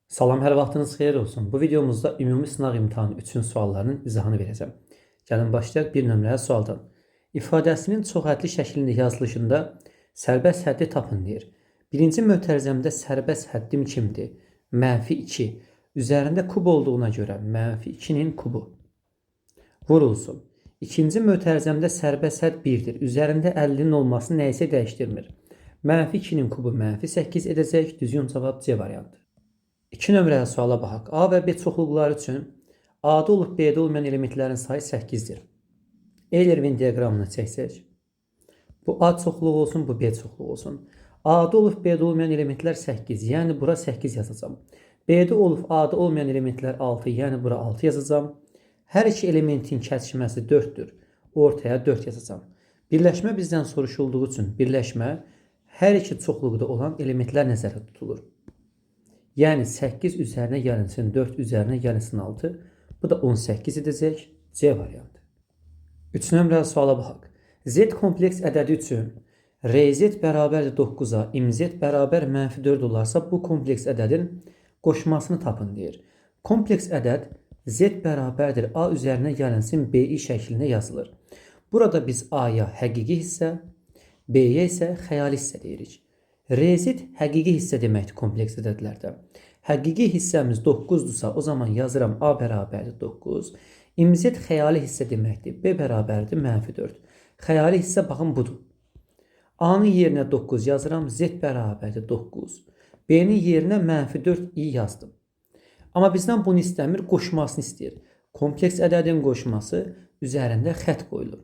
Salam, hər vaxtınız xeyir olsun. Bu videomuzda ümumi sınaq imtahanı üçün suallarının izahını verəcəm. Gəlin başlayaq bir nömrəli sualdan. İfadəsinin çoxhədli şəklində yazılışında sərbəst həddi tapın deyir. Birinci mötərizəmdə sərbəst həddim kimdir? Mənfi 2. Üzərində kub olduğuna görə mənfi 2-nin kubu. Vurulsun. İkinci mötərizəmdə sərbəst hədd 1-dir. Üzərində 50-nin olması nəyisə dəyişdirmir. Mənfi 2-nin kubu mənfi 8 edəcək. Düzgün cavab C variantı. 2 nömrəli suala baxaq. A və B çoxluqları üçün A-da olub B-də olmayan elementlərin sayı 8-dir. Euler-Venn diaqramını çəksək. Bu A çoxluğu olsun, bu B çoxluğu olsun. A-da olub B-də olmayan elementlər 8, yəni bura 8 yazacağam. B-də olub A-da olmayan elementlər 6, yəni bura 6 yazacağam. Hər iki elementin kəsişməsi 4-dür. Ortaya 4 yazacağam. Birləşmə bizdən soruşulduğu üçün birləşmə hər iki çoxluqda olan elementlər nəzərdə tutulur. Yəni 8 üzərinə gəlinsin 4 üzərinə gəlinsin 6. Bu da 18 edəcək. C variantı. 3 nömrəli suala baxaq. Z kompleks ədədi üçün RZ bərabərdir 9-a, MZ bərabər mənfi 4 olarsa bu kompleks ədədin qoşmasını tapın deyir. Kompleks ədəd Z bərabərdir A üzərinə gəlinsin BI şəklində yazılır. Burada biz A-ya həqiqi hissə, B-yə isə xəyali hissə deyirik. RZ həqiqi hissə deməkdir kompleks ədədlərdə. Həqiqi hissəmiz 9-dursa, o zaman yazıram A bərabərdir 9. MZ xəyali hissə deməkdir. B bərabərdir mənfi 4. Xəyali hissə baxın budur. A-nın yerinə 9 yazıram. Z bərabərdir 9. B-nin yerinə mənfi 4 i yazdım. Amma bizdən bunu istəmir, qoşmasını istəyir. Kompleks ədədin qoşması üzərində xətt qoyulur.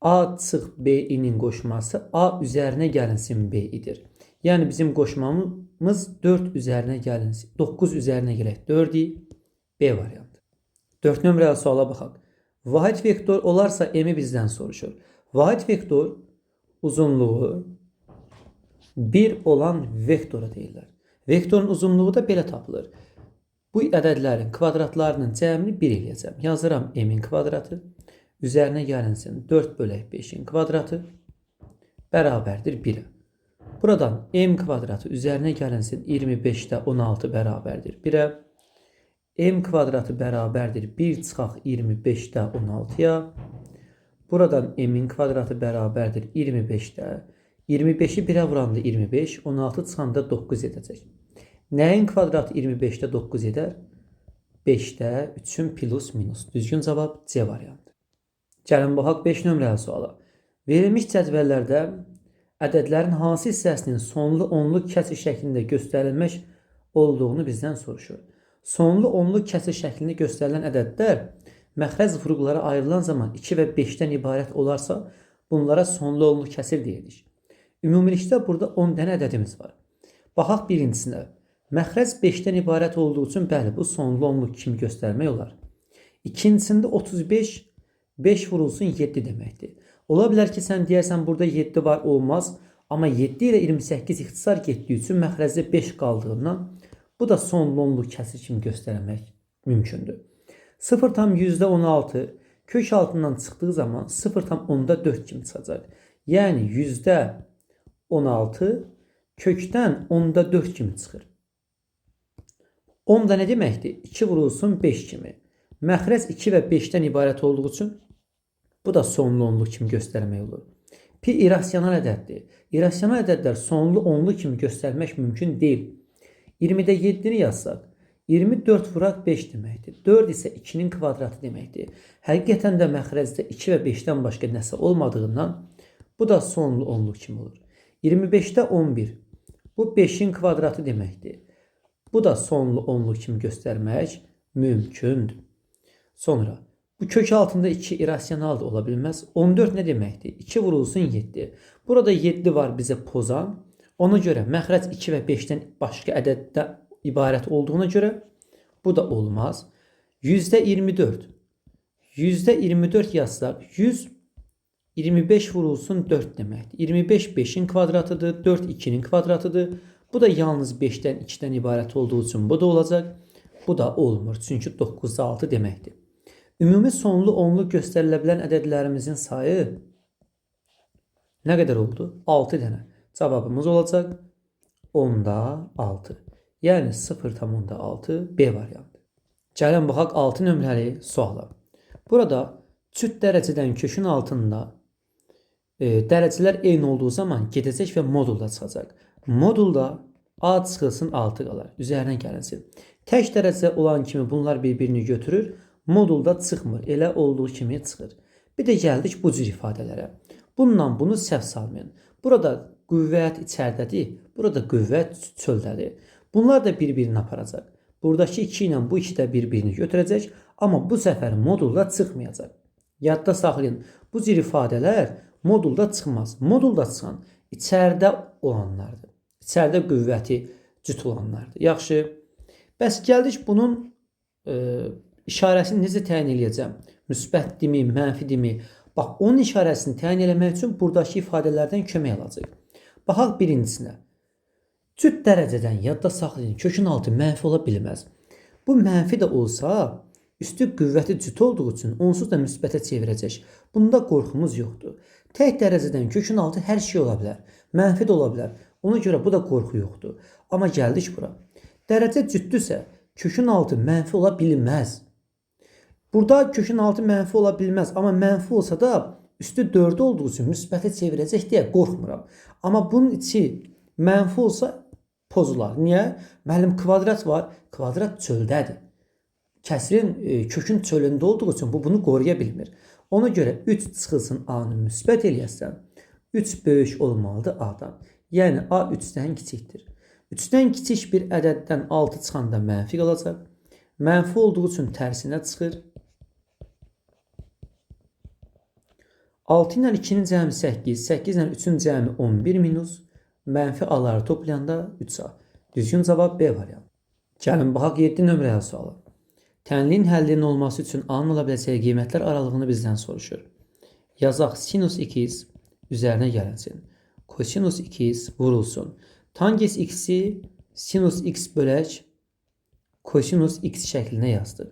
A çıx B-nin qoşması A üzərinə gəlinsin B-dir. Yəni bizim qoşmamız 4 üzərinə gəlinsin, 9 üzərinə gələk 4-i B variantı. 4 nömrəli suala baxaq. Vahid vektor olarsa M-i bizdən soruşur. Vahid vektor uzunluğu 1 olan vektora deyirlər. Vektorun uzunluğu da belə tapılır. Bu ədədlərin kvadratlarının cəmini 1 eləyəcəm. Yazıram m-in kvadratı. Üzərinə gəlinsin 4 bölək 5-in kvadratı bərabərdir 1-ə. Buradan m kvadratı üzərinə gəlinsin 25-də 16 bərabərdir 1-ə. M kvadratı bərabərdir 1 çıxaq 25-də 16-ya. Buradan m-in kvadratı bərabərdir 25-də. 25-i 1-ə vuranda 25, 16 çıxanda 9 edəcək. Nəyin kvadratı 25-də 9 edər? 5-də 3-ün plus minus. Düzgün cavab C variantı. Gəlin baxaq 5 nömrəli suala. Verilmiş cədvəllərdə ədədlərin hansı hissəsinin sonlu onlu kəsr şəklində göstərilmiş olduğunu bizdən soruşur. Sonlu onlu kəsr şəklində göstərilən ədədlər məxrəc vurğulara ayrılan zaman 2 və 5-dən ibarət olarsa, bunlara sonlu onlu kəsir deyirik. Ümumilikdə burada 10 dənə ədədimiz var. Baxaq birincisinə. Məxrəc 5-dən ibarət olduğu üçün bəli, bu sonlu onluq kimi göstərmək olar. İkincisində 35 5 vurulsun 7 deməkdir. Ola bilər ki, sən deyərsən burada 7 var, olmaz. Amma 7 ilə 28 ixtisar getdiyi üçün məxrəcdə 5 qaldığından bu da sonlu onluq kəsir kimi göstərmək mümkündür. 0,16 kök altından çıxdığı zaman 0,4 kimi çıxacaq. Yəni %16 kökdən 0,4 kimi çıxır. 10 da nə deməkdir? 2 vurulsun 5 kimi. Məxrəc 2 və 5-dən ibarət olduğu üçün bu da sonlu onluq kimi göstərmək olur. Pi irrasional ədəddir. İrrasional ədədlər sonlu onlu kimi göstərmək mümkün deyil. 20-də 7-ni yazsaq, 24 vuraq 5 deməkdir. 4 isə 2-nin kvadratı deməkdir. Həqiqətən də məxrəcdə 2 və 5-dən başqa nəsə olmadığından bu da sonlu onluq kimi olur. 25-də 11. Bu 5-in kvadratı deməkdir. Bu da sonlu onluq kimi göstərmək mümkündür. Sonra bu kök altında 2 irrasional da ola bilməz. 14 nə deməkdir? 2 vurulsun 7. Burada 7 var bizə pozan. Ona görə məxrəc 2 və 5-dən başqa ədəddə ibarət olduğuna görə bu da olmaz. %24. %24 yazsaq 100 25 vurulsun 4 deməkdir. 25 5-in kvadratıdır, 4 2-nin kvadratıdır. Bu da yalnız 5-dən 2-dən ibarət olduğu üçün bu da olacaq. Bu da olmur. Çünki 9-da 6 deməkdir. Ümumi sonlu onlu göstərilə bilən ədədlərimizin sayı nə qədər oldu? 6 dənə. Cavabımız olacaq 10-da 6. Yəni 0,6 B variantı. Gəlin baxaq 6 nömrəli suala. Burada cüt dərəcədən kökün altında dərəcələr eyni olduğu zaman gedəcək və modulda çıxacaq. Modulda A çıxılsın 6 qalar. Üzərinə gəlinsin. Tək dərəcə olan kimi bunlar bir-birini götürür. Modulda çıxmır. Elə olduğu kimi çıxır. Bir də gəldik bu cür ifadələrə. Bununla bunu səhv salmayın. Burada qüvvət içəridədir. Burada qüvvət çöldədir. Bunlar da bir-birini aparacaq. Buradakı 2 ilə bu 2 də bir-birini götürəcək. Amma bu səfər modulda çıxmayacaq. Yadda saxlayın. Bu cür ifadələr modulda çıxmaz. Modulda çıxan içəridə olanlardır. İçəridə qüvvəti cüt olanlardır. Yaxşı. Bəs gəldik bunun işarəsini necə təyin eləyəcəm? Müsbətdirmi, mənfidirmi? Bax, onun işarəsini təyin eləmək üçün buradakı ifadələrdən kömək alacaq. Baxaq birincisinə. Cüt dərəcədən yadda saxlayın. Kökün altı mənfi ola bilməz. Bu mənfi də olsa, üstü qüvvəti cüt olduğu üçün onsuz da müsbətə çevirəcək. Bunda qorxumuz yoxdur. Tək dərəcədən kökün altı hər şey ola bilər. Mənfi də ola bilər. Ona görə bu da qorxu yoxdur. Amma gəldik bura. Dərəcə cütdürsə, kökün altı mənfi ola bilməz. Burada kökün altı mənfi ola bilməz. Amma mənfi olsa da üstü 4 olduğu üçün müsbətə çevirəcək deyə qorxmuram. Amma bunun içi mənfi olsa pozular. Niyə? Müəllim kvadrat var. Kvadrat çöldədir. Kəsirin kökün çölündə olduğu üçün bu bunu qoruya bilmir. Ona görə 3 çıxılsın A-nı müsbət eləyəsən, 3 böyük olmalıdır A-dan. Yəni A 3-dən kiçikdir. 3-dən kiçik bir ədəddən 6 çıxanda mənfi qalacaq. Mənfi olduğu üçün tərsinə çıxır. 6 ilə 2-nin cəmi 8, 8 ilə 3-ün cəmi 11 minus, mənfi A-ları toplayanda 3A. Düzgün cavab B variantı. Gəlin baxaq 7 nömrəli suala. Tənliyin həllinin olması üçün A-nın ola biləcəyi qiymətlər aralığını bizdən soruşur. Yazaq sinus 2x üzərinə gəlinsin. Kosinus 2x vurulsun. Tangens x-i sinus x bölək kosinus x şəklinə yazdıq.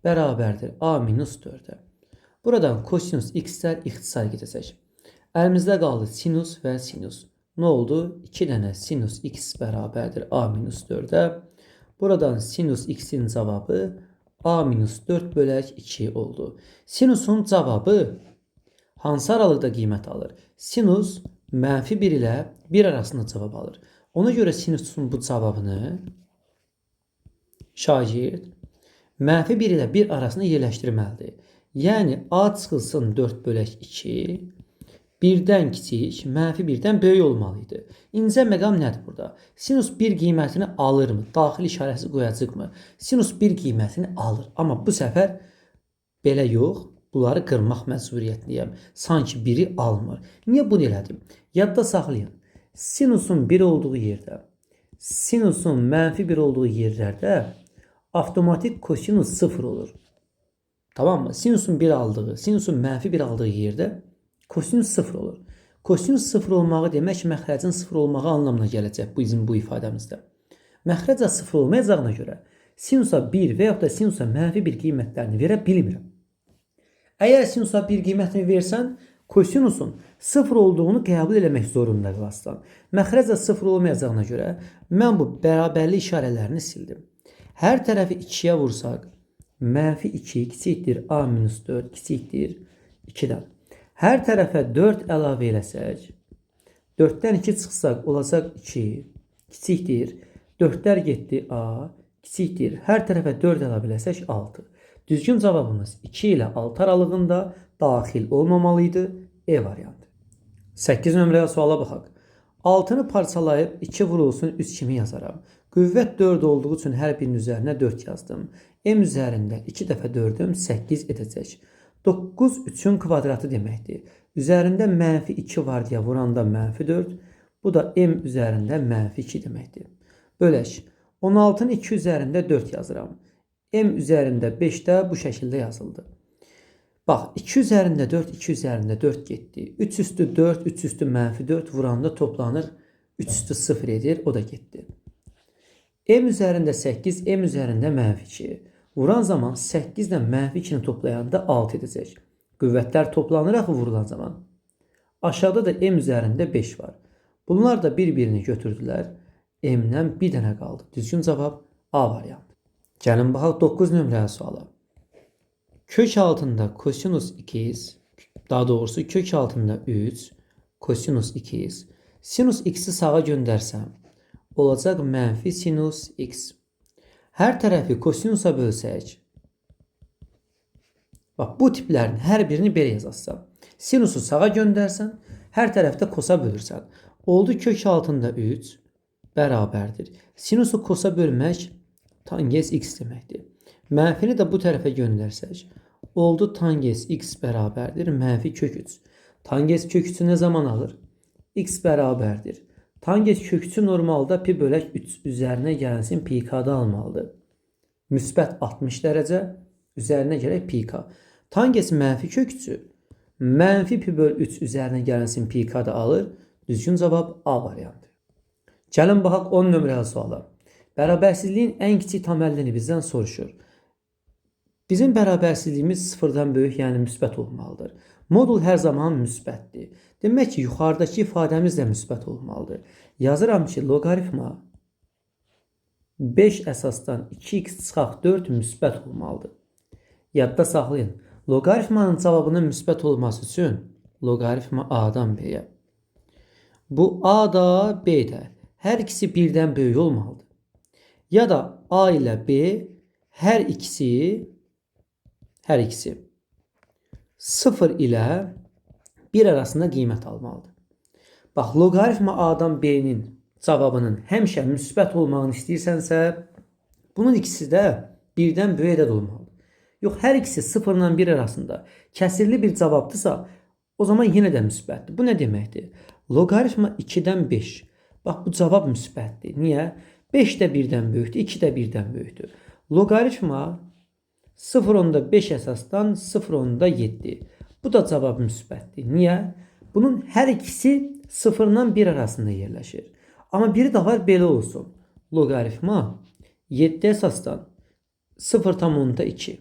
Bərabərdir A minus 4-ə. Buradan kosinus x-lər ixtisar gedəcək. Əlimizdə qaldı sinus və sinus. Nə oldu? 2 dənə sinus x bərabərdir A minus 4-ə. Buradan sinus x-in cavabı A minus 4 bölək 2 oldu. Sinusun cavabı hansı aralıqda qiymət alır? Sinus mənfi 1 ilə 1 arasında cavab alır. Ona görə sinusun bu cavabını şagird mənfi 1 ilə 1 arasında yerləşdirməlidir. Yəni A çıxılsın 4 bölək 2 1-dən kiçik, mənfi 1-dən böyük olmalıydı. İncə məqam nədir burada? Sinus 1 qiymətini alırmı? Daxil işarəsi qoyacaqmı? Sinus 1 qiymətini alır. Amma bu səfər belə yox. Bunları qırmaq məcburiyyətindəyəm. Sanki biri almır. Niyə bunu elədim? Yadda saxlayın. Sinusun 1 olduğu yerdə, sinusun mənfi 1 olduğu yerlərdə avtomatik kosinus 0 olur. Tamam mı? Sinusun 1 aldığı, sinusun mənfi 1 aldığı yerdə kosinus 0 olur. Kosinus 0 olmağı demək məxrəcin 0 olmağı anlamına gələcək bizim bu ifadəmizdə. Məxrəcə 0 olmayacağına görə sinusa 1 və yaxud da sinusa mənfi 1 qiymətlərini verə bilmirəm. Əgər sinusa 1 qiymətini versən, kosinusun 0 olduğunu qəbul eləmək zorunda qalarsan. Məxrəcə 0 olmayacağına görə mən bu bərabərlik işarələrini sildim. Hər tərəfi 2-yə vursaq, mənfi 2 kiçikdir A minus 4 kiçikdir 2-dən. Hər tərəfə 4 əlavə eləsək, 4-dən 2 çıxsaq olacaq 2, kiçikdir. 4-lər getdi A, kiçikdir. Hər tərəfə 4 əlavə eləsək 6. Düzgün cavabımız 2 ilə 6 aralığında daxil olmamalıydı. E variantı. 8 nömrəli suala baxaq. 6-nı parçalayıb 2 vurulsun 3 kimi yazaram. Qüvvət 4 olduğu üçün hər birinin üzərinə 4 yazdım. M üzərində 2 dəfə 4-üm 8 edəcək. 9 3-ün kvadratı deməkdir. Üzərində mənfi 2 var deyə vuranda mənfi 4. Bu da M üzərində mənfi 2 deməkdir. Bölək. 16-nın 2 üzərində 4 yazıram. M üzərində 5 də bu şəkildə yazıldı. Bax, 2 üzərində 4, 2 üzərində 4 getdi. 3 üstü 4, 3 üstü mənfi 4 vuranda toplanır. 3 üstü 0 edir, o da getdi. M üzərində 8, M üzərində mənfi 2. Vuran zaman 8 ilə mənfi 2-ni toplayanda 6 edəcək. Qüvvətlər toplanır axı vurulan zaman. Aşağıda da M üzərində 5 var. Bunlar da bir-birini götürdülər. M-dən bir dənə qaldı. Düzgün cavab A variantı. Gəlin baxaq 9 nömrəli suala. Kök altında kosinus 2x, daha doğrusu kök altında 3 kosinus 2x. Sinus x-i sağa göndərsəm, olacaq mənfi sinus x. Hər tərəfi kosinusa bölsək, bax bu tiplərin hər birini belə yazarsan. Sinusu sağa göndərsən, hər tərəfdə kosa bölürsən. Oldu kök altında 3 bərabərdir. Sinusu kosa bölmək tangens x deməkdir. Mənfini də bu tərəfə göndərsək, oldu tangens x bərabərdir mənfi kök 3. Tangens kök 3-ü nə zaman alır? X bərabərdir. Tangens kök 3-ü normalda pi bölək 3 üzərinə gəlsin pi k-da almalıdır. Müsbət 60 dərəcə üzərinə gələk pi k. Tangens mənfi kök 3-ü mənfi pi böl 3 üzərinə gəlinsin pi k-da alır. Düzgün cavab A variantı. Gəlin baxaq 10 nömrəli suala. Bərabərsizliyin ən kiçik tam həllini bizdən soruşur. Bizim bərabərsizliyimiz sıfırdan böyük, yəni müsbət olmalıdır. Modul hər zaman müsbətdir. Demək ki, yuxarıdakı ifadəmiz də müsbət olmalıdır. Yazıram ki, loqaritma 5 əsasdan 2x çıxaq 4 müsbət olmalıdır. Yadda saxlayın. Loqaritmanın cavabının müsbət olması üçün loqaritma A-dan B-yə. Bu A da B də hər ikisi birdən böyük olmalıdır. Ya da A ilə B hər ikisi 0 ilə 1 arasında qiymət almalıdır. Bax, loqaritma A-dan B-nin cavabının həmişə müsbət olmağını istəyirsənsə, bunun ikisi də birdən böyük ədəd olmalıdır. Yox, hər ikisi 0 ilə 1 arasında kəsirli bir cavabdırsa, o zaman yenə də müsbətdir. Bu nə deməkdir? Loqaritma 2-dən 5. Bax, bu cavab müsbətdir. Niyə? 5 də 1-dən böyükdür, 2 də 1-dən böyükdür. Loqaritma 0,5 əsasdan 0,7. Bu da cavab müsbətdir. Niyə? Bunun hər ikisi 0 ilə 1 arasında yerləşir. Amma biri də var, belə olsun. Loqaritma 7 əsasdan 0,2.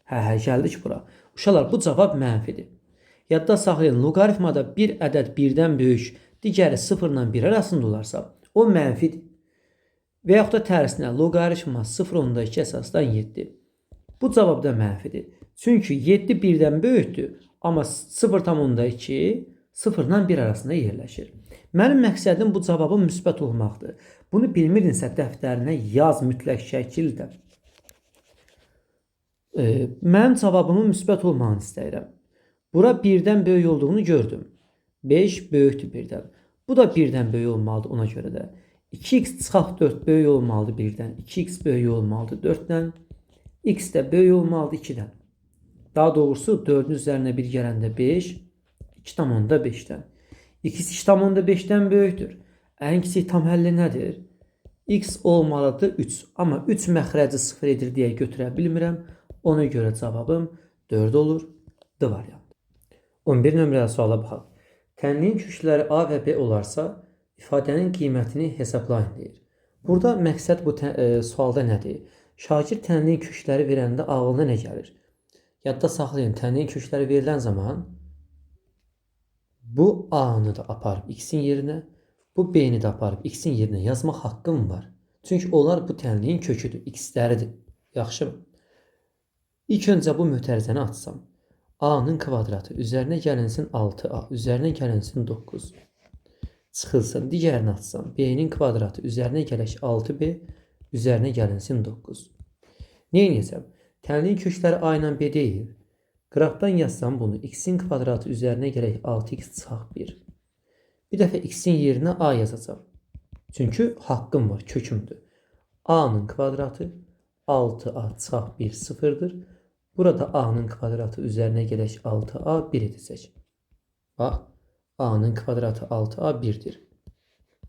Hə, gəldik bura. Uşaqlar, bu cavab mənfidir. Yadda saxlayın, loqaritmada bir ədəd birdən böyük, digəri 0 ilə 1 arasında olarsa, o mənfidir. Və yaxud da tərsinə, loqaritma 0,2 əsasdan 7. Bu cavab da mənfidir. Çünki 7 birdən böyükdür, amma 0,2 0 ilə 1 arasında yerləşir. Mənim məqsədim bu cavabın müsbət olmaqdır. Bunu bilmirdinsə dəftərinə yaz mütləq şəkildə. Mənim cavabımın müsbət olmağını istəyirəm. Bura birdən böyük olduğunu gördüm. 5 böyükdür birdən. Bu da birdən böyük olmalıdır ona görə də. 2x çıxaq 4 böyük olmalıdır birdən. 2x böyük olmalıdır 4-dən. X də böyük olmalıdır 2-dən. Daha doğrusu 4-ün üzərinə 1 gələndə 5, 2,5-dən. X 2,5-dən böyükdür. Ən kiçik tam həlli nədir? X olmalıdır 3. Amma 3 məxrəci 0 edir deyə götürə bilmirəm. Ona görə cavabım 4 olur. D variantı. 11 nömrəli suala baxaq. Tənliyin kökləri A və B olarsa, ifadənin qiymətini hesablayın deyir. Burada məqsəd bu sualda nədir? Şagird tənliyin kökləri verəndə ağlına nə gəlir? Yadda saxlayın, tənliyin kökləri verilən zaman bu A-nı da aparıb X-in yerinə, bu B-ni də aparıb X-in yerinə yazmaq haqqım var. Çünki onlar bu tənliyin köküdür, X-ləridir. Yaxşı mı? İlk öncə bu mötərizəni açsam. A-nın kvadratı üzərinə gəlinsin 6A, üzərinə gəlinsin 9. Çıxılsın. Digərini atsam. B-nin kvadratı üzərinə gələk 6B, üzərinə gəlinsin 9. Nə edəcəm? Tənliyin kökləri A ilə B deyil. Qıraqdan yazsam bunu x-in kvadratı üzərinə gələk 6x çıxaq 1. Bir dəfə x-in yerinə A yazacağam. Çünki haqqım var, kökümdür. A-nın kvadratı 6A çıxaq 1 sıfırdır. Burada A-nın kvadratı üzərinə gələk 6A 1 edəcək. Bax, A-nın kvadratı 6A 1-dir.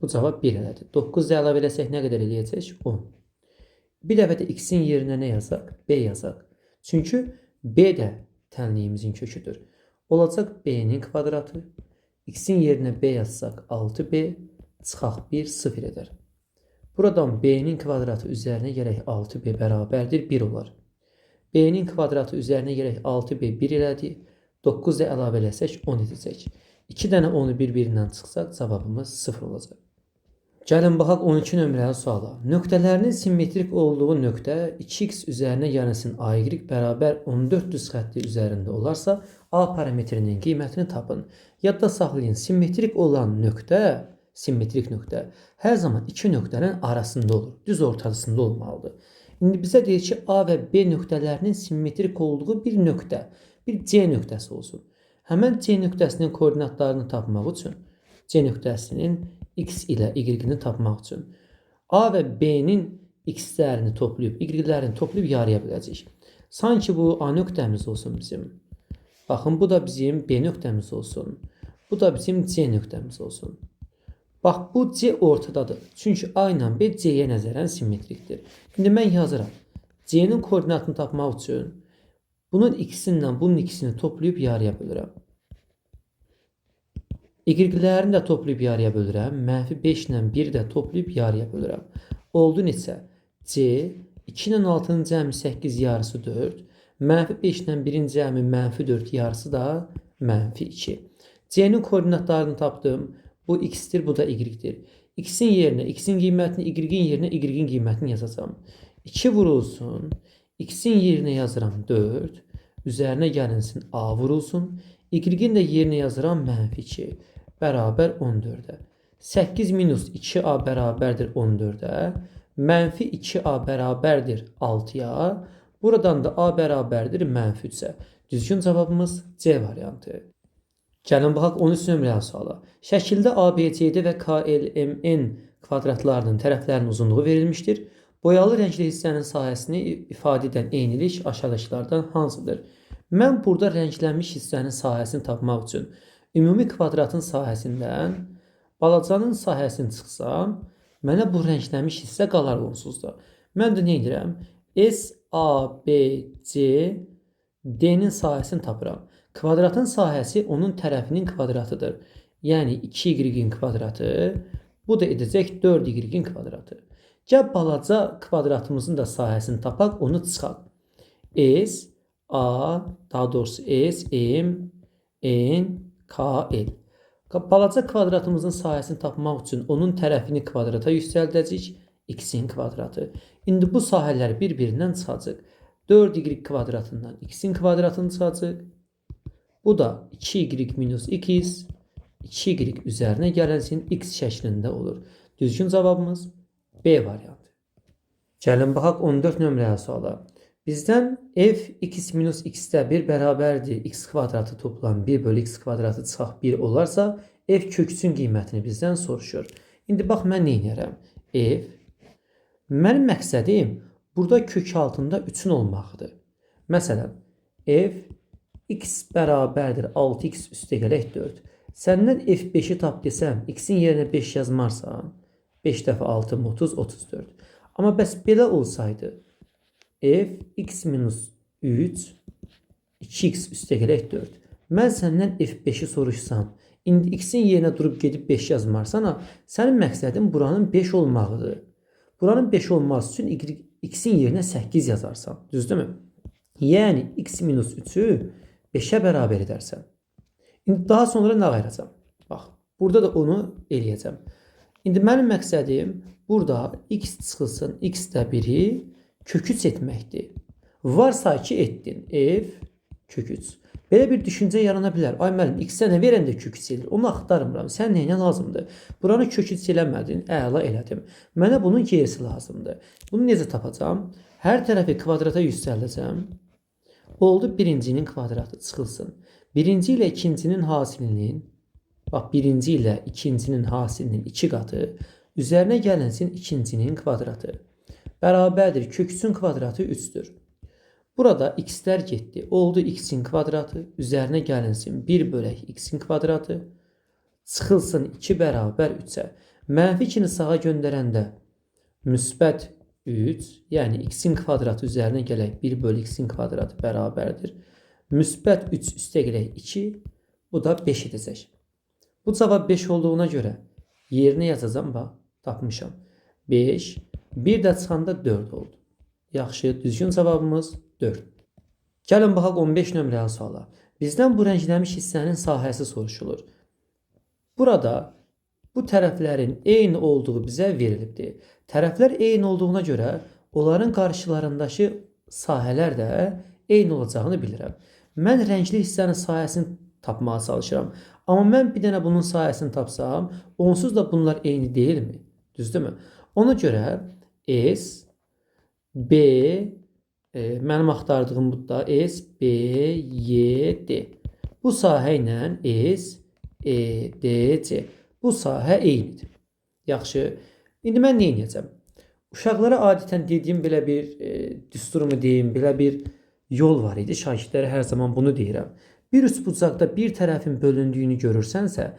Bu cavab 1 elədi. 9 da əlavə eləsək nə qədər eləyəcək? 10. Bir dəfə də x-in yerinə nə yazaq? B yazaq. Çünki B də tənliyimizin köküdür. Olacaq B-nin kvadratı. X-in yerinə B yazsaq 6B çıxaq 1 0 edər. Buradan B-nin kvadratı üzərinə gələk 6B bərabərdir 1 olar. B-nin kvadratı üzərinə gələk 6B 1 elədi. 9 da əlavə eləsək 10 edəcək. 2 dənə 10-u bir-birindən çıxsaq cavabımız 0 olacaq. Gəlin baxaq 12 nömrəli suala. Nöqtələrinin simmetrik olduğu nöqtə 2x üzərinə gəlinsin AY bərabər 14 düz xətti üzərində olarsa, A parametrinin qiymətini tapın. Yadda saxlayın, simmetrik olan nöqtə, simmetrik nöqtə hər zaman iki nöqtənin arasında olur, düz ortasında olmalıdır. İndi bizə deyir ki, A və B nöqtələrinin simmetrik olduğu bir nöqtə, bir C nöqtəsi olsun. Həmən C nöqtəsinin koordinatlarını tapmaq üçün, C nöqtəsinin x ilə y-ni tapmaq üçün A və B-nin x-lərini toplayıb, y-lərini toplayıb yarıya böləcəyik. Sanki bu A nöqtəmiz olsun bizim. Baxın, bu da bizim B nöqtəmiz olsun. Bu da bizim C nöqtəmiz olsun. Bax, bu C ortadadır. Çünki A ilə B C-yə nəzərən simmetrikdir. İndi mən yazıram. C-nin koordinatını tapmaq üçün bunun x-inlə bunun x-ini toplayıb yarıya bölürəm. Y-lərini də toplayıb yarıya bölürəm. Mənfi 5 ilə 1 də toplayıb yarıya bölürəm. Oldu neçə? C 2 ilə 6-nın cəmi 8 yarısı 4. Mənfi 5 ilə 1-in cəmi mənfi 4 yarısı da mənfi 2. C-nin koordinatlarını tapdım. Bu x-dir, bu da y-dir. X-in yerinə x-in qiymətini, y-in yerinə y-in qiymətini yazacağam. 2 vurulsun. X-in yerinə yazıram 4. Üzərinə gəlinsin A vurulsun. Y-in də yerinə yazıram mənfi 2. Bərabər 14-ə. 8 minus 2A bərabərdir 14-ə. Mənfi 2A bərabərdir 6-ya. Buradan da A bərabərdir mənfi 3-ə. Düzgün cavabımız C variantı. Gəlin baxaq 13 nömrəli suala. Şəkildə ABCD və KLMN kvadratlarının tərəflərinin uzunluğu verilmişdir. Boyalı rəngli hissənin sahəsini ifadə edən eynilik aşağıdakılardan hansıdır? Mən burada rənglənmiş hissənin sahəsini tapmaq üçün ümumi kvadratın sahəsindən balacanın sahəsini çıxsam, mənə bu rənglənmiş hissə qalar onsuz da. Mən də nə edirəm? S, A, B, C, D-nin sahəsini tapıram. Kvadratın sahəsi onun tərəfinin kvadratıdır. Yəni 2y-in kvadratı, bu da edəcək 4y-in kvadratı. Gəl balaca kvadratımızın da sahəsini tapaq, onu çıxaq. S, A, daha doğrusu S, M, N, K, L. Balaca kvadratımızın sahəsini tapmaq üçün onun tərəfini kvadrata yüksəldəcəyik. X-in kvadratı. İndi bu sahələr bir-birindən çıxacaq. 4y kvadratından x-in kvadratını çıxacaq. Bu da 2y minus x, 2y üzərinə gələnsin x şəklində olur. Düzgün cavabımız B variantı. Gəlin baxaq 14 nömrəli suala. Bizdən f x minus x-də 1 bərabərdir. X kvadratı toplam 1 bölü x kvadratı çıxaq 1 olarsa, f kök 3-ün qiymətini bizdən soruşur. İndi bax mən nə edirəm? F, mənim məqsədim burada kök altında 3-ün olmağıdır. Məsələn, f x bərabərdir 6x üstə gələk 4. Səndən f5-i tap desəm, x-in yerinə 5 yazmarsan, 5 dəfə 6 30, 34. Amma bəs belə olsaydı, f x minus 3, 2x üstə gələk 4. Mən səndən f5-i soruşsam, indi x-in yerinə durub gedib 5 yazmarsan, sənin məqsədin buranın 5 olmağıdır. Buranın 5 olması üçün x-in yerinə 8 yazarsan, düzdürmü? Yəni x minus 3-ü 5-ə bərabər edərsən. İndi daha sonra nə ayıracağam? Bax, burada da onu eləyəcəm. İndi mənim məqsədim burada x çıxılsın x-də 1-i kök 3 etməkdir. Varsay ki etdin. F kök 3. Belə bir düşüncə yarana bilər. Ay müəllim, x-ə nə verəndə kök 3 eləyir? Onu axtarmıram. Sən nəyinə lazımdır? Buranı kök 3 eləmədin. Əla elədim. Mənə bunun gerisi lazımdır. Bunu necə tapacağam? Hər tərəfi kvadrata yüksəldəcəm. Oldu birincinin kvadratı çıxılsın. Birinci ilə ikincinin hasilinin, bax birinci ilə ikincinin hasilinin 2 qatı üzərinə gəlinsin ikincinin kvadratı. Bərabərdir kök 3-ün kvadratı 3-dür. Burada x-lər getdi. Oldu x-in kvadratı üzərinə gəlinsin 1 bölək x-in kvadratı. Çıxılsın 2 bərabər 3-ə. Mənfi 2-ni sağa göndərəndə müsbət 3, yəni x-in kvadratı üzərinə gələk 1 bölü x-in kvadratı bərabərdir. Müsbət 3 üstə gələk 2, bu da 5 edəcək. Bu cavab 5 olduğuna görə yerinə yazacağam, bax, tapmışam. 5, 1 də çıxanda 4 oldu. Yaxşı, düzgün cavabımız 4. Gəlin baxaq 15 nömrəli suala. Bizdən bu rənglənmiş hissənin sahəsi soruşulur. Burada Bu tərəflərin eyni olduğu bizə verilibdir. Tərəflər eyni olduğuna görə onların qarşılarındakı sahələr də eyni olacağını bilirəm. Mən rəngli hissənin sahəsini tapmağa çalışıram. Amma mən bir dənə bunun sahəsini tapsam, onsuz da bunlar eyni deyilmi? Düzdürmü? Ona görə S, B, mənim axtardığım bu da S, B, Y, D. Bu sahə ilə S, E, D, C. Bu sahə eynidir. Yaxşı. İndi mən nə edəcəm? Uşaqlara adətən dediyim belə bir düsturumu deyim, belə bir yol var idi. Şagirdlərə hər zaman bunu deyirəm. Bir üçbucaqda bir tərəfin bölündüyünü görürsənsə,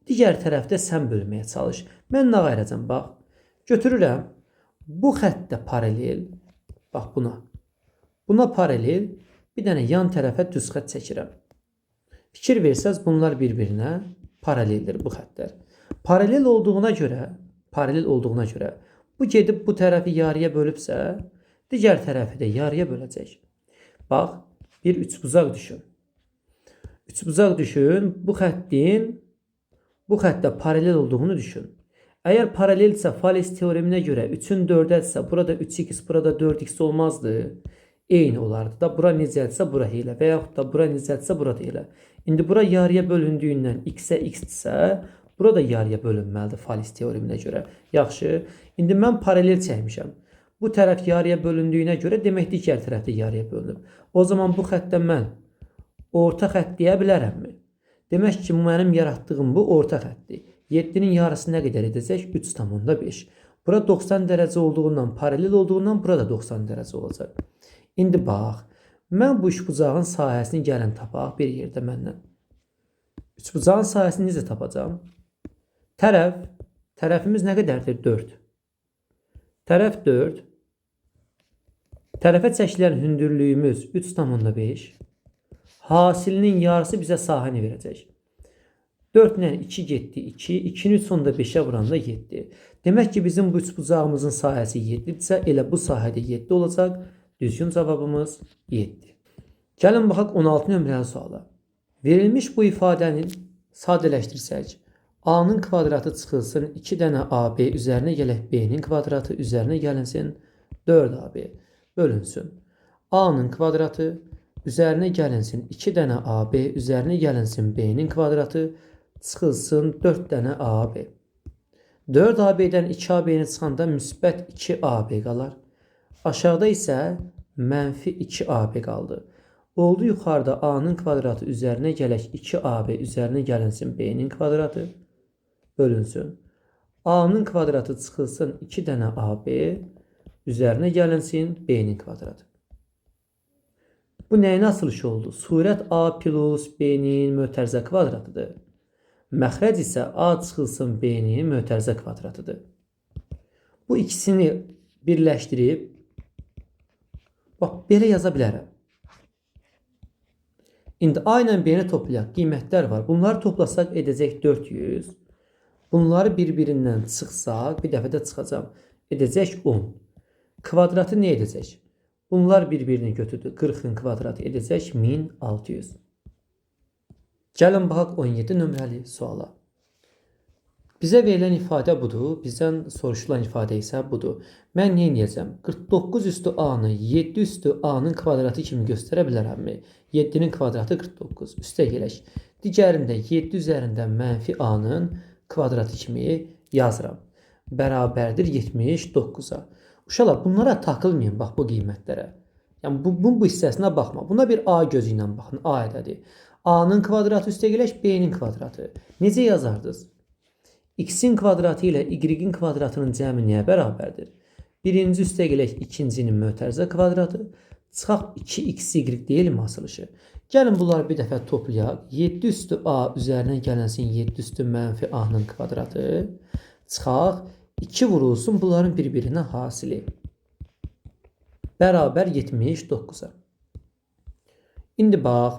digər tərəfdə sən bölməyə çalış. Mən nə ayıracam? Bax, götürürəm. Bu xəttə paralel, bax buna. Buna paralel bir dənə yan tərəfə düz xətt çəkirəm. Fikir versəz, bunlar bir-birinə paraleldir bu xəttlər. Paralel olduğuna görə bu gedib bu tərəfi yarıya bölübsə, digər tərəfi də yarıya böləcək. Bax, bir üçbucaq düşün. Üçbucaq düşün, bu xəttin bu xəttə paralel olduğunu düşün. Əgər paralelsə, Fales teoreminə görə 3-ün 4-ədirsə, burada 3x, burada 4x olmazdı. Eyni olardı da. Bura necədirsə, bura elə və yaxud da bura necədirsə, bura da elə. İndi bura yarıya bölündüyündən x-ə x-dirsə, bura da yarıya bölünməlidir Fales teoreminə görə. Yaxşı, indi mən paralel çəkmişəm. Bu tərəf yarıya bölündüyünə görə demək digər tərəf də yarıya bölünüb. O zaman bu xəttə mən orta xətt deyə bilərəmmi? Demək ki, mənim yaratdığım bu orta xəttdir. 7-nin yarısı nə qədər edəcək? 3,5. Bura 90 dərəcə olduğundan, paralel olduğundan burada 90 dərəcə olacaq. İndi bax, mən bu üçbucağın sahəsini gəlin tapaq bir yerdə məndən. Üçbucağın sahəsini necə tapacağam? Tərəfimiz nə qədərdir? 4. Tərəf 4. Tərəfə çəkilən hündürlüyümüz 3,5. Hasilinin yarısı bizə sahəni verəcək. 4 ilə 2 getdi 2, 2-ni 3,5-ə vuranda 7. Demək ki, bizim bu üçbucağımızın sahəsi 7-dirsə, elə bu sahədə 7 olacaq. Düzgün cavabımız 7. Gəlin baxaq 16 nömrəli suala. Verilmiş bu ifadəni sadələşdirsək, A-nın kvadratı çıxılsın 2 dənə AB üzərinə gələk B-nin kvadratı üzərinə gəlinsin 4AB bölünsün. A-nın kvadratı üzərinə gəlinsin 2 dənə AB üzərinə gəlinsin B-nin kvadratı çıxılsın 4 dənə AB. 4AB-dən 2AB-ni çıxanda müsbət 2AB qalar. Aşağıda isə mənfi 2AB qaldı. Oldu yuxarıda A-nın kvadratı üzərinə gələk 2AB üzərinə gəlinsin B-nin kvadratı bölünsün. A-nın kvadratı çıxılsın 2 dənə AB üzərinə gəlinsin B-nin kvadratı. Bu nəyin açılışı oldu? Surət A plus B-nin mötərizə kvadratıdır. Məxrəc isə A çıxılsın B-nin mötərizə kvadratıdır. Bu ikisini birləşdirib bax, belə yaza bilərəm. İndi A ilə B-ni toplayaq. Qiymətlər var. Bunları toplasaq edəcək 400. Bunları bir-birindən çıxsaq, bir dəfə də çıxacam, edəcək 10. Kvadratı nə edəcək? Bunlar bir-birini götürdü. 40-ın kvadratı edəcək 1600. Gəlin baxaq 17 nömrəli suala. Bizə verilən ifadə budur. Bizdən soruşulan ifadə isə budur. Mən nə edəcəm? 49 üstü A-nı 7 üstü A-nın kvadratı kimi göstərə bilərəmmi? 7-nin kvadratı 49. Üstə gələk. Digərində 7 üzərində mənfi A-nın kvadratı kimi yazıram. Bərabərdir 79-a. Uşaqlar, bunlara takılmayın bax bu qiymətlərə. Yəni bu hissəsinə baxma. Buna bir A gözü ilə baxın. A ədədi. A-nın kvadratı üstə gələk B-nin kvadratı. Necə yazardınız? X-in kvadratı ilə Y-in kvadratının cəmi nəyə bərabərdir? Birinci üstə gələk ikincinin mötərizə kvadratı. Çıxaq 2xy deyilmi asılışı? Gəlin bunları bir dəfə toplayaq. 7 üstü A üzərinə gələnsin 7 üstü mənfi A-nın kvadratı. Çıxaq 2 vurulsun bunların bir-birinə hasili. Bərabər 79-a. İndi bax.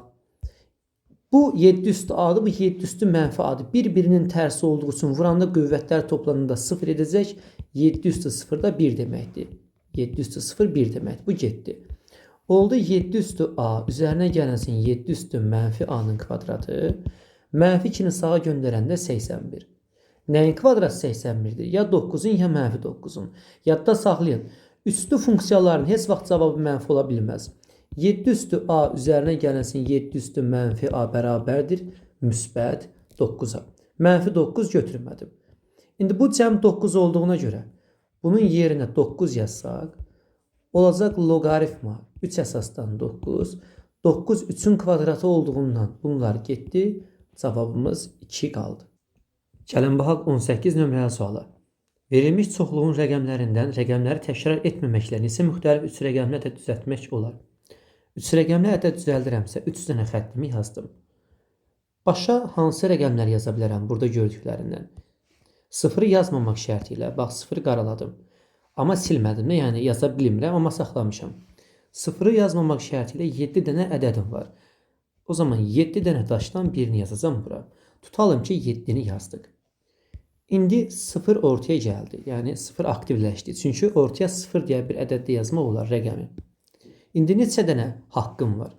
Bu 7 üstü A'dır, bu 7 üstü mənfi A'dır. Bir-birinin tərsi olduğu üçün vuranda qüvvətlər toplananda 0 edəcək. 7 üstü 0 da 1 deməkdir. 7 üstü 0 1 deməkdir. Bu getdi. Oldu 7 üstü A üzərinə gələnsin 7 üstü mənfi A-nın kvadratı. Mənfi 2-ni sağa göndərəndə 81. Nəyin kvadratı 81-dir? Ya 9-un, ya mənfi 9-un. Yadda saxlayın. Üslü funksiyaların heç vaxt cavabı mənfi ola bilməz. 7 üstü A üzərinə gəlinsin 7 üstü mənfi A bərabərdir müsbət 9-a. Mənfi 9 götürmədim. İndi bu cəm 9 olduğuna görə bunun yerinə 9 yazsaq, olacaq loqaritma 3 əsasdan 9. 9 3-ün kvadratı olduğundan bunlar getdi. Cavabımız 2 qaldı. Gəlin baxaq 18 nömrəli suala. Verilmiş çoxluğun rəqəmlərindən rəqəmləri təkrar etməməklə neçə müxtəlif 3 rəqəmli ədəd düzəltmək olar? 3 rəqəmli ədəd düzəldirəmsə 3 dənə xəttimi yazdım. Başa hansı rəqəmlər yaza bilərəm burada gördüklərindən? 0-ı yazmamaq şərti ilə, bax 0-ı qaraladım. Amma silmədim də, yəni yaza bilmirəm, amma saxlamışam. 0-ı yazmamaq şərti ilə 7 dənə ədədim var. O zaman 7 dənə daşdan birini yazacağam bura. Tutalım ki 7-ni yazdıq. İndi 0 ortaya gəldi. Yəni 0 aktivləşdi. Çünki ortaya 0 deyə bir ədəd də yazmaq olar rəqəmi. İndi neçə dənə haqqım var?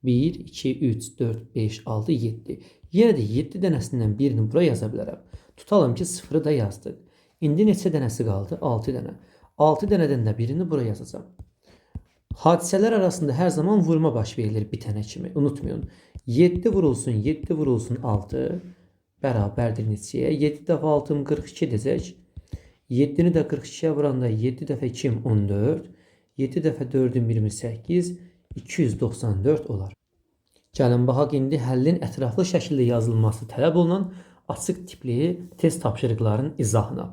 1, 2, 3, 4, 5, 6, 7. Yenə də 7 dənəsindən birini bura yaza bilərəm. Tutalım ki 0-ı da yazdıq. İndi neçə dənəsi qaldı? 6 dənə. 6 dənədən də birini bura yazacağam. Hadisələr arasında hər zaman vurma baş verilir bitənə kimi. Unutmayın. 7 vurulsun, 7 vurulsun 6 bərabərdir neçəyə? 7 dəfə 6 42 edəcək. 7-ni də 42-yə vuranda 7 dəfə 2 14, 7 dəfə 4-üm 28, 294 olar. Gəlin baxaq indi həllin ətraflı şəkildə yazılması tələb olunan açıq tipli test tapşırıqlarının izahına.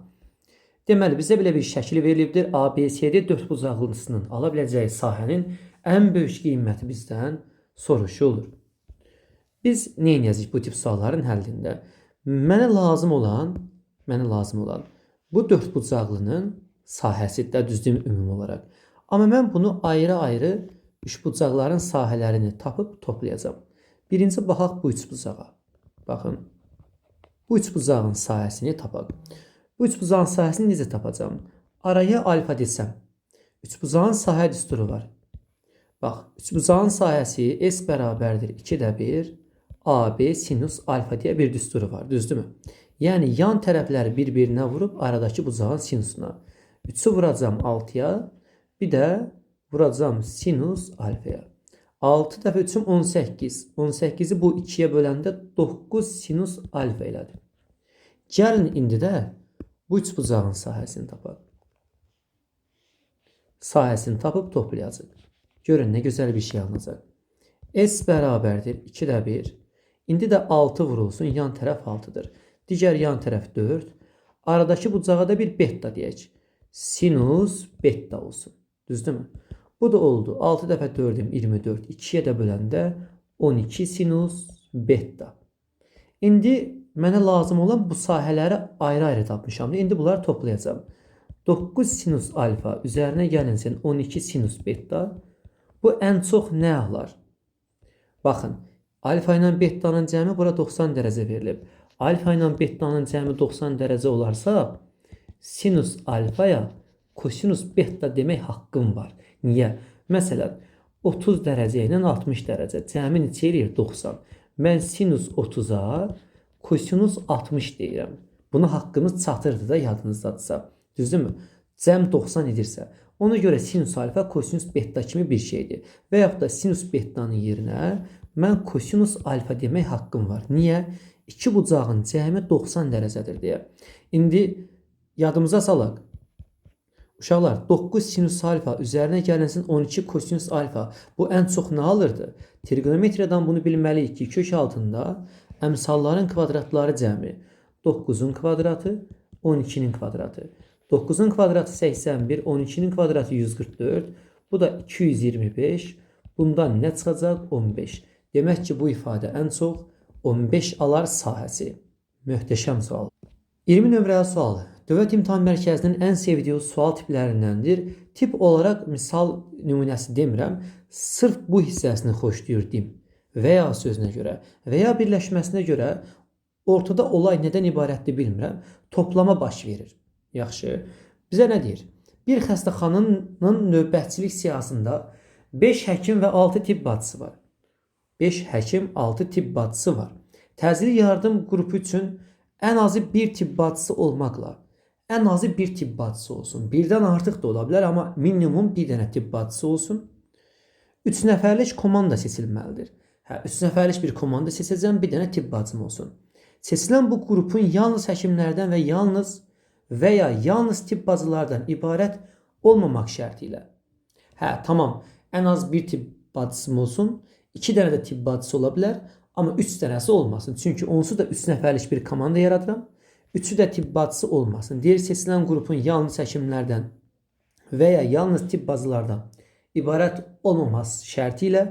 Deməli, bizə belə bir şəkil verilibdir. ABCD dördbucaqlısının ala biləcəyi sahənin ən böyük qiyməti bizdən soruşulur. Biz nə edəcəyik bu tip sualların həllində? Mənə lazım olan bu dördbucaqlının sahəsi də düzdür ümumi olaraq. Amma mən bunu ayrı-ayrı üçbucaqların sahələrini tapıb toplayacağam. Birinci baxaq bu üçbucağa. Baxın. Bu üçbucağın sahəsini tapaq. Bu üçbucağın sahəsini necə tapacağam? Araya alfa desəm. Üçbucağın sahə düsturu var. Bax, üçbucağın sahəsi S bərabərdir 2-də 1 AB sinus alfa deyə bir düsturu var, düzdürmü? Yəni yan tərəfləri bir-birinə vurub aradakı bucağın sinusuna. 3-ü vuracağam 6-ya, bir də vuracağam sinus alfaya. 6 dəfə 3-üm 18. 18-i bu 2-yə böləndə 9 sinus alfa elədi. Gəlin indi də bu üçbucağın sahəsini tapaq. Sahəsini tapıb toplayacaq. Görün nə gözəl bir şey alınacaq. S bərabərdir 2-də 1. İndi də 6 vurulsun, yan tərəf 6-dır. Digər yan tərəf 4. Aradakı bucağa da bir beta deyək. Sinus beta olsun. Düzdürmü? Bu da oldu. 6 dəfə 4-üm 24. 2-yə də böləndə 12 sinus beta. İndi mənə lazım olan bu sahələri ayrı-ayrı tapmışam. İndi bunları toplayacağam. 9 sinus alfa üzərinə gəlinsin 12 sinus beta. Bu ən çox nə alar? Baxın, alfa ilə betanın cəmi bura 90 dərəcə verilib. Alfa ilə betanın cəmi 90 dərəcə olarsa, sinus alfaya kosinus beta demək haqqım var. Niyə? Məsələn, 30 dərəcə ilə 60 dərəcə cəmi neçə eləyir? 90. Mən sinus 30-a kosinus 60 deyirəm. Buna haqqımız çatırdı da yadınızdadırsa. Düzdürmü? Cəm 90 edirsə. Ona görə sinus alfa kosinus beta kimi bir şeydir. Və yaxud da sinus betanın yerinə mən kosinus alfa demək haqqım var. Niyə? İki bucağın cəmi 90 dərəcədir deyə. İndi yadımıza salaq. Uşaqlar, 9 sinus alfa üzərinə gəlinsin 12 kosinus alfa. Bu ən çox nə alırdı? Trigonometriyadan bunu bilməliyik ki, kök altında əmsalların kvadratları cəmi 9-un kvadratı, 12-nin kvadratı. 9-un kvadratı 81, 12-nin kvadratı 144. Bu da 225. Bundan nə çıxacaq? 15. Demək ki, bu ifadə ən çox 15 alar sahəsi. Möhtəşəm sual. 20 nömrəli sual. Dövlət İmtahan Mərkəzinin ən sevdiyi sual tiplərindəndir. Tip olaraq misal nümunəsi demirəm. Sırf bu hissəsini xoşlayır dim. Və ya sözünə görə və ya birləşməsinə görə ortada olay nədən ibarətdir bilmirəm. Toplama baş verir. Yaxşı. Bizə nə deyir? Bir xəstəxananın növbətçilik siyahısında 5 həkim və 6 tibb bacısı var. 5 həkim, 6 tibb bacısı var. Təcili yardım qrupu üçün Ən azı bir tibb bacısı olmaqla, ən azı bir tibb bacısı olsun. Birdən artıq da ola bilər, amma minimum bir dənə tibb bacısı olsun. 3 nəfərlik komanda seçilməlidir. Hə, 3 nəfərlik bir komanda seçəcəm, bir dənə tibb bacım olsun. Seçilən bu qrupun yalnız həkimlərdən və yalnız və ya yalnız tibb bacılardan ibarət olmamaq şərti ilə. Hə, tamam, ən az bir tibb bacısım olsun, 2 dənə də tibb bacısı ola bilər, amma 3 dənəsi olmasın. Çünki onsuz da 3 nəfərlik bir komanda yaradıram. 3-ü də tibb bacısı olmasın. Deyir, seçilən qrupun yalnız həkimlərdən və ya yalnız tibb bacılardan ibarət olmaması şərti ilə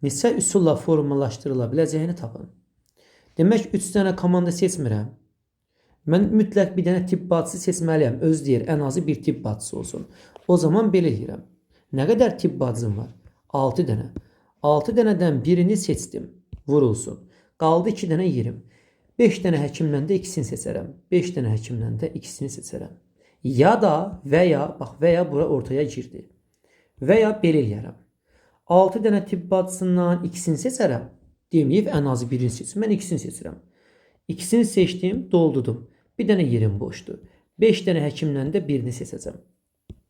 neçə üsulla formalaşdırıla biləcəyini tapın. Demək, 3 dənə komanda seçmirəm. Mən mütləq bir dənə tibb bacısı seçməliyəm. Öz deyir, ən azı bir tibb bacısı olsun. O zaman belə eləyirəm. Nə qədər tibb bacım var? 6 dənə. 6 dənədən birini seçdim. Vurulsun. Qaldı 2 dənə yerim. 5 dənə həkimdən də ikisini seçərəm. 5 dənə həkimdən də ikisini seçərəm. Ya da və ya, bax və ya bura ortaya girdi. Və ya belə eləyərəm. 6 dənə tibb bacısından ikisini seçərəm. Deməyib ən azı birini seçim. Mən ikisini seçirəm. İkisini seçdim, doldurdum. Bir dənə yerim boşdur. 5 dənə həkimdən də birini seçəcəm.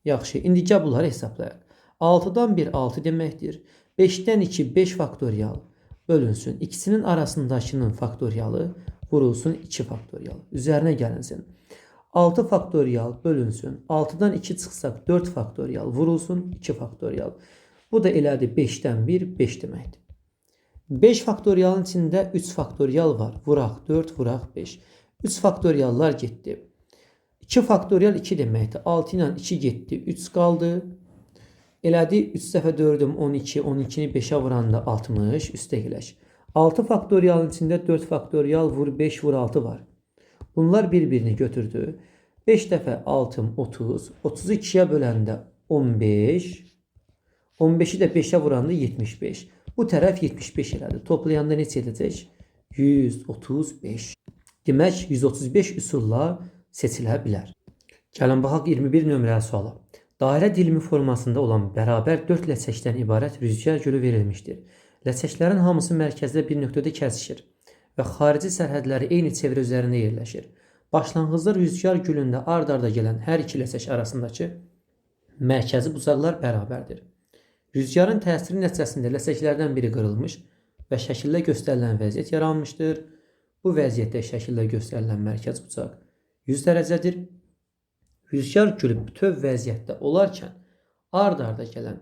Yaxşı, indi gəl bunları hesablayaq. 6-dan 1 6 deməkdir. 5-dən 2 5 faktorial bölünsün. İkisinin arasındakının faktorialı vurulsun 2 faktorial. Üzərinə gəlinsin. 6 faktorial bölünsün. 6-dan 2 çıxsaq 4 faktorial vurulsun 2 faktorial. Bu da elədi 5-dən 1 5 deməkdir. 5 faktorialın içində 3 faktorial var. Vuraq 4, vuraq 5. 3 faktoriallar getdi. 2 faktorial 2 deməkdir. 6 ilə 2 getdi, 3 qaldı. Elədi 3 dəfə 4-üm 12, 12-ni 5-ə vuranda 60, üstə gələk. 6 faktorialın içində 4 faktorial vur 5 vur 6 var. Bunlar bir-birini götürdü. 5 dəfə 6 30, 30-u 2-yə böləndə 15, 15-i də 5-ə vuranda 75. Bu tərəf 75 elədi. Toplayanda neçə edəcək? 135. Demək, 135 üsulla seçilə bilər. Gəlin baxaq 21 nömrəli suala. Dairə dilimi formasında olan bərabər 4 ləçəkdən ibarət rüzgar gölü verilmişdir. Ləçəklərin hamısı mərkəzdə bir nöqtədə kəsişir və xarici sərhədləri eyni çevrə üzərində yerləşir. Başlanğıcda rüzgar gölündə ard-arda gələn hər iki ləçək arasındakı mərkəzi bucaqlar bərabərdir. Rüzgarın təsiri nəticəsində ləçəklərdən biri qırılmış və şəkildə göstərilən vəziyyət yaranmışdır. Bu vəziyyətdə şəkildə göstərilən mərkəz bucaq 100 dərəcədir. Rüzgar gölü bütöv vəziyyətdə olarkən ard-arda gələn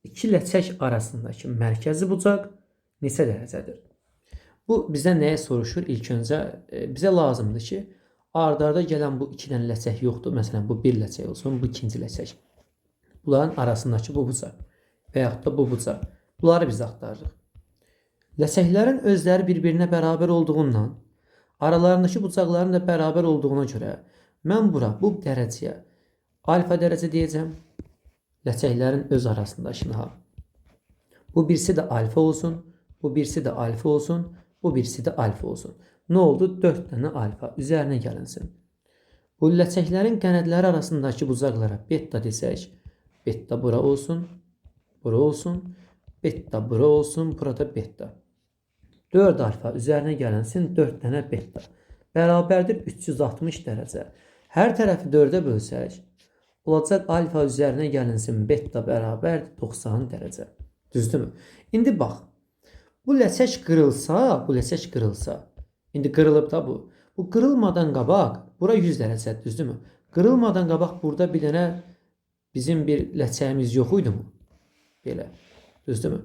iki ləçək arasındakı mərkəzi bucaq neçə dərəcədir? Bu bizə nəyə soruşur? İlk öncə bizə lazımdır ki, ard-arda gələn bu iki dənə ləçək yoxdur. Məsələn, bu bir ləçək olsun, bu ikinci ləçək. Bunların arasındakı bu bucaq və yaxud da bu bucaq. Bunları biz axtarırıq. Ləçəklərin özləri bir-birinə bərabər olduğundan, aralarındakı bucaqların da bərabər olduğuna görə mən bura, bu dərəcəyə alfa dərəcə deyəcəm. Ləçəklərin öz arasındakını ha. Bu birisi də alfa olsun, bu birisi də alfa olsun, bu birisi də alfa olsun. Nə oldu? 4 dənə alfa üzərinə gəlinsin. Bu ləçəklərin qənədləri arasındakı bucaqlara beta desək, beta bura olsun, bura olsun, beta bura olsun, burada beta. 4 alfa üzərinə gəlinsin, 4 dənə beta. Bərabərdir 360 dərəcə. Hər tərəfi 4-ə bölsək, olacaq alfa üzərinə gəlinsin beta bərabərdir 90 dərəcə. Düzdürmü? İndi bax. Bu ləçək qırılsa, bu ləçək qırılsa, indi qırılıb da bu. Bu qırılmadan qabaq bura 100 dərəcə, düzdürmü? Qırılmadan qabaq burada bir dənə bizim bir ləçəyimiz yox idi mu? Belə. Düzdürmü?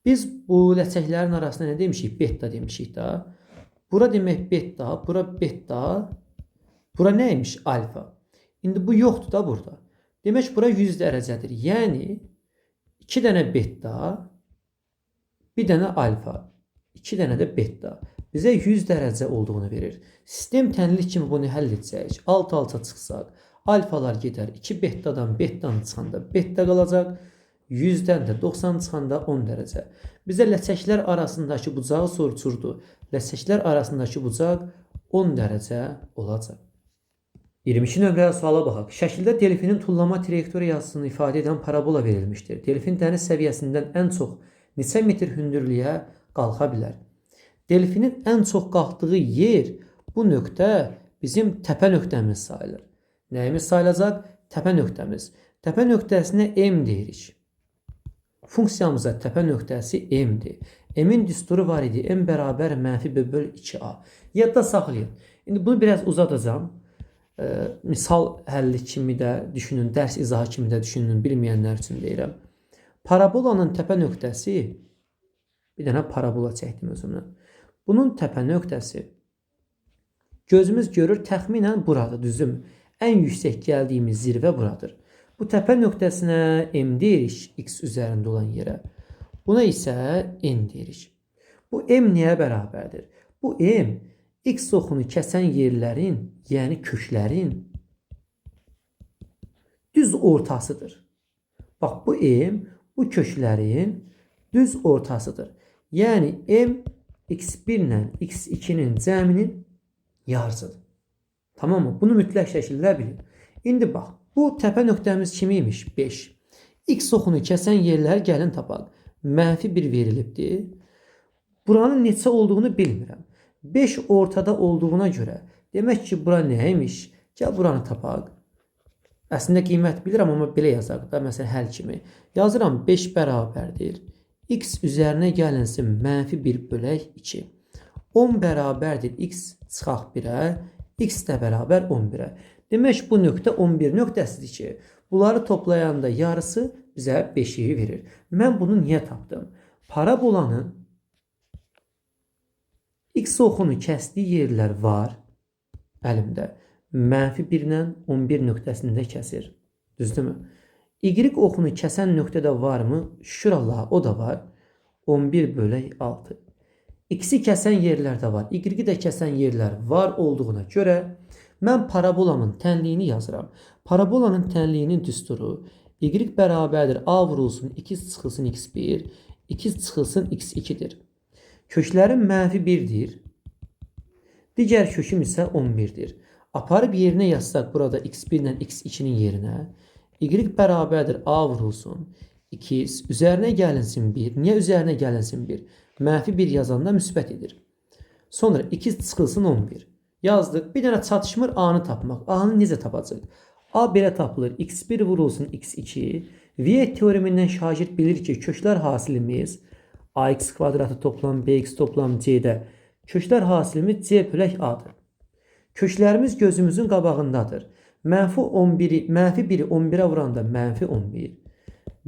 Biz bu ləçəklərin arasında nə demişik? Beta demişik da. Bura demək beta, bura beta. Bura nə imiş? Alfa. İndi bu yoxdur da burada. Demək bura 100 dərəcədir. Yəni 2 dənə beta, bir dənə alfa, 2 dənə də beta bizə 100 dərəcə olduğunu verir. Sistem tənlik kimi bunu həll etsək, alt-alta çıxsaq, alfalar gedər. 2 betadan betanı çıxanda beta qalacaq. 100-dən də 90 çıxanda 10 dərəcə. Bizə ləçəklər arasındakı bucağı soruşurdu. Ləçəklər arasındakı bucaq 10 dərəcə olacaq. 22 nömrəli suala baxaq. Şəkildə delfinin tullama trayektoriyasını ifadə edən parabola verilmişdir. Delfin dəniz səviyyəsindən ən çox neçə metr hündürlüyə qalxa bilər? Delfinin ən çox qalxdığı yer Bu nöqtə bizim təpə nöqtəmiz sayılır. Nəyimiz sayılacaq? Təpə nöqtəmiz. Təpə nöqtəsinə M deyirik. Funksiyamıza təpə nöqtəsi M-dir. M-in düsturu var idi. M bərabər mənfi B böl 2A. Yadda saxlayın. İndi bunu biraz uzadacağam. Misal həlli kimi də düşünün, dərs izahı kimi də düşünün, bilməyənlər üçün deyirəm. Parabolanın təpə nöqtəsi, bir dənə parabola çəkdim özümdən. Bunun təpə nöqtəsi gözümüz görür təxminən buradır, düzdürmü? Ən yüksək gəldiyimiz zirvə buradır. Bu təpə nöqtəsinə M deyirik, x üzərində olan yerə. Buna isə N deyirik. Bu M nəyə bərabərdir? Bu M x oxunu kəsən yerlərin, yəni köklərin düz ortasıdır. Bax, bu M bu köklərin düz ortasıdır. Yəni M x1 ilə x2-nin cəminin yarısıdır. Tamam mı? Bunu mütləq şəkildə bilin. İndi bax, bu təpə nöqtəmiz kimi imiş? 5. X oxunu kəsən yerləri gəlin tapaq. Mənfi 1 verilibdir. Buranın neçə olduğunu bilmirəm. 5 ortada olduğuna görə, demək ki, bura nə imiş? Gəl buranı tapaq. Əslində qiymət bilirəm, amma belə yazaq da, məsələn, həll kimi. Yazıram 5 bərabərdir. X üzərinə gəlinsin mənfi 1 bölək 2. 10 bərabərdir x çıxaq 1-ə, x də bərabər 11-ə. Demək bu nöqtə 11 nöqtəsidir ki, bunları toplayanda yarısı bizə 5-i verir. Mən bunu niyə tapdım? Parabolanın x oxunu kəsdiyi yerlər var əlimdə. Mənfi 1 ilə 11 nöqtəsində kəsir. Düzdürmü? Y oxunu kəsən nöqtə də varmı? Şükür Allaha, o da var. 11 bölək 6. X-i kəsən yerlər də var. Y-i də kəsən yerlər var olduğuna görə mən parabolamın tənliyini yazıram. Parabolanın tənliyinin düsturu y bərabərdir a vurulsun 2 çıxılsın x1, 2 çıxılsın x2-dir. Köklərim mənfi 1-dir. Digər köküm isə 11-dir. Aparıb yerinə yazsaq burada x1 ilə x2-nin yerinə y bərabərdir a vurulsun 2 üzərinə gəlinsin 1. Niyə üzərinə gəlinsin 1? Mənfi 1 yazanda müsbət edir. Sonra 2 çıxılsın 11. Yazdıq. Bir dənə çatışmır A-nı tapmaq. A-nı necə tapacaq? A belə tapılır. x1 vurulsun x2. Viet teoremindən şagird bilir ki, köklər hasilimiz ax kvadratı toplam bx toplam c-də köklər hasilimiz c bölək A-dır. Köklərimiz gözümüzün qabağındadır. Mənfi 11-i, mənfi 1-i 11-ə vuranda mənfi 11.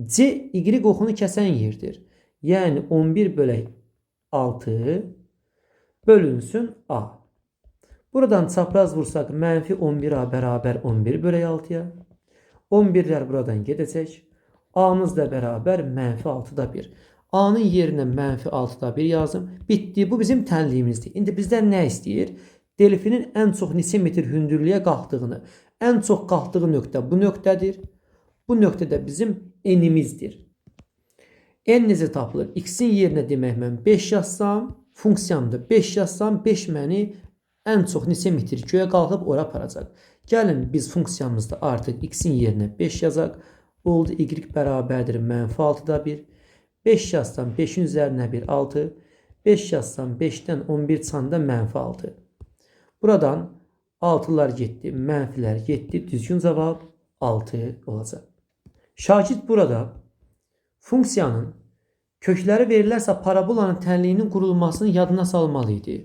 C, Y oxunu kəsən yerdir. Yəni 11 bölək 6 bölünsün A. Buradan çapraz vursaq mənfi 11A bərabər 11 bölək 6-ya. 11-lər buradan gedəcək. A-mız da bərabər mənfi 6-da 1. A-nın yerinə mənfi 6-da 1 yazdım. Bitdi. Bu bizim tənliyimizdir. İndi bizdən nə istəyir? Delfinin ən çox neçə metr hündürlüyə qalxdığını. Ən çox qalxdığı nöqtə bu nöqtədir. Bu nöqtə də bizim n-imizdir. N necə tapılır? X-in yerinə demək mən 5 yazsam, funksiyamda 5 yazsam, 5 məni ən çox neçə metr göyə qalxıb ora aparacaq. Gəlin biz funksiyamızda artıq x-in yerinə 5 yazaq. Oldu y bərabərdir mənfi 6-da 1. 5 yazsam 5-in üzərinə 1, 6. 5 yazsam 5-dən 11 çıxanda mənfi 6. Buradan 6'lar getdi, mənfilər getdi. Düzgün cavab 6 olacaq. Şagird burada funksiyanın kökləri verilərsə parabolanın tənliyinin qurulmasını yadına salmalı idi.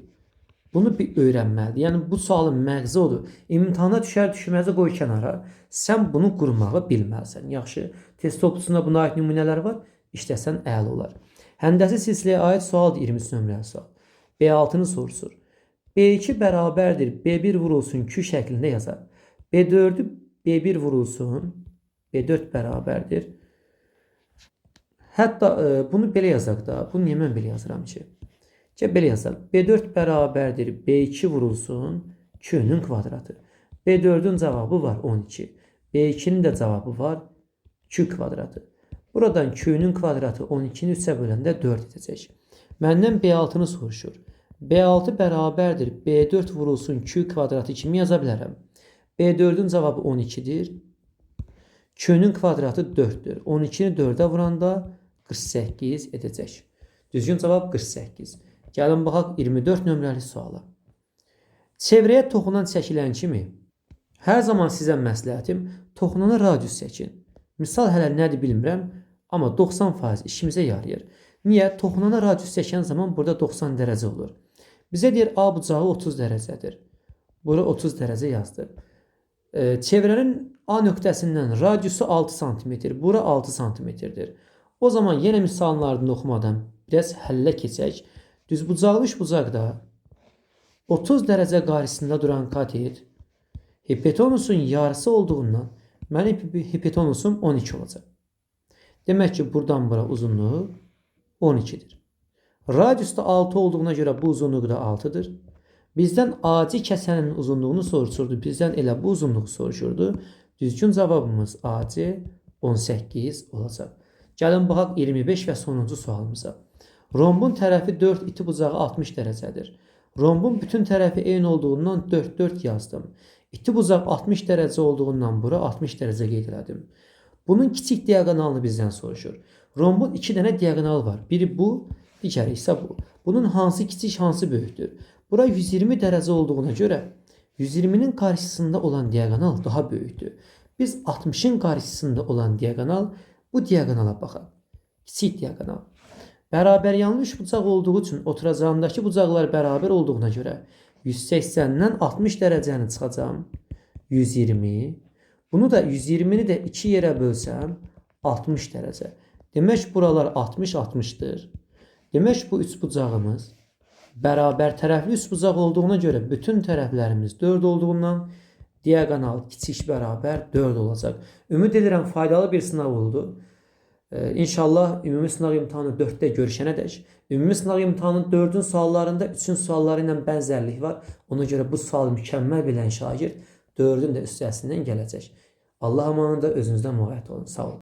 Bunu bir öyrənməlidir. Yəni bu sualın məğzi odur. İmtahana düşər düşməzə qoy kənara. Sən bunu qurmağı bilməlisən. Yaxşı, test toplusunda buna aid nümunələr var. İşləsən əla olar. Həndəsi silsiləyə aid sualdır 23 nömrəli sual. B6-nı soruşur. B2 bərabərdir B1 vurulsun Q şəklində yazar. B4-ü B1 vurulsun B4 bərabərdir. Hətta bunu belə yazaq da. Bunu niyə mən belə yazıram ki? Gəl belə yazaq. B4 bərabərdir B2 vurulsun Q-nün kvadratı. B4-ün cavabı var 12. B2-nin də cavabı var Q kvadratı. Buradan Q-nün kvadratı 12-ni 3-ə böləndə 4 edəcək. Məndən B6-nı soruşur. B6 bərabərdir B4 vurulsun Q kvadratı kimi yaza bilərəm. B4-ün cavabı 12-dir. Q-nün kvadratı 4-dür. 12-ni 4-ə vuranda 48 edəcək. Düzgün cavab 48. Gəlin baxaq 24 nömrəli suala. Çevrəyə toxunan çəkilən kimi hər zaman sizə məsləhətim toxunana radius çəkin. Misal hələ nədir bilmirəm, amma 90% işimizə yarayır. Niyə? Toxunana radius çəkən zaman burada 90 dərəcə olur. Bizə deyir A bucağı 30 dərəcədir. Bura 30 dərəcə yazdı. Çevrənin A nöqtəsindən radiusu 6 sm. Bura 6 sm-dir. O zaman yenə misalın ardını oxumadan biraz həllə keçək. Düzbucaqlı üçbucaqda 30 dərəcə qarşısında duran katet hipotenusun yarısı olduğundan mənim hipotenusum 12 olacaq. Demək ki, buradan bura uzunluğu 12-dir. Radius da 6 olduğuna görə bu uzunluq da 6-dır. Bizdən AC kəsənin uzunluğunu soruşurdu. Bizdən elə bu uzunluğu soruşurdu. Düzgün cavabımız AC 18 olacaq. Gəlin baxaq 25 və sonuncu sualımıza. Rombun tərəfi 4, iti bucağı 60 dərəcədir. Rombun bütün tərəfi eyni olduğundan 4, 4 yazdım. İti bucaq 60 dərəcə olduğundan bura 60 dərəcə qeyd elədim. Bunun kiçik diaqonalını bizdən soruşur. Rombun 2 dənə diaqonalı var. Biri bu, digəri isə bu. Bunun hansı kiçik, hansı böyükdür? Bura 120 dərəcə olduğuna görə 120-nin qarşısında olan diaqonal daha böyükdür. Biz 60-ın qarşısında olan diaqonal bu diaqonala baxaq. Kiçik diaqonal. Bərabər yanlı üçbucaq olduğu üçün oturacağındakı bucaqlar bərabər olduğuna görə 180-dən 60 dərəcəni çıxacağam. 120. Bunu da 120-ni də 2 yerə bölsəm 60 dərəcə. Demək buralar 60-60-dır. Demək bu üçbucağımız bərabər tərəfli üçbucaq olduğuna görə bütün tərəflərimiz 4 olduğundan diaqonal kiçik bərabər 4 olacaq. Ümid edirəm faydalı bir sınav oldu. İnşallah ümumi sınaq imtahanı 4-də görüşənədək ümumi sınaq imtahanı 4-ün suallarında 3-ün sualları ilə bənzərlik var. Ona görə bu sualı mükəmməl bilən şagird 4-ün də üstəsindən gələcək. Allah amanında özünüzdən müğayət olun. Sağ olun.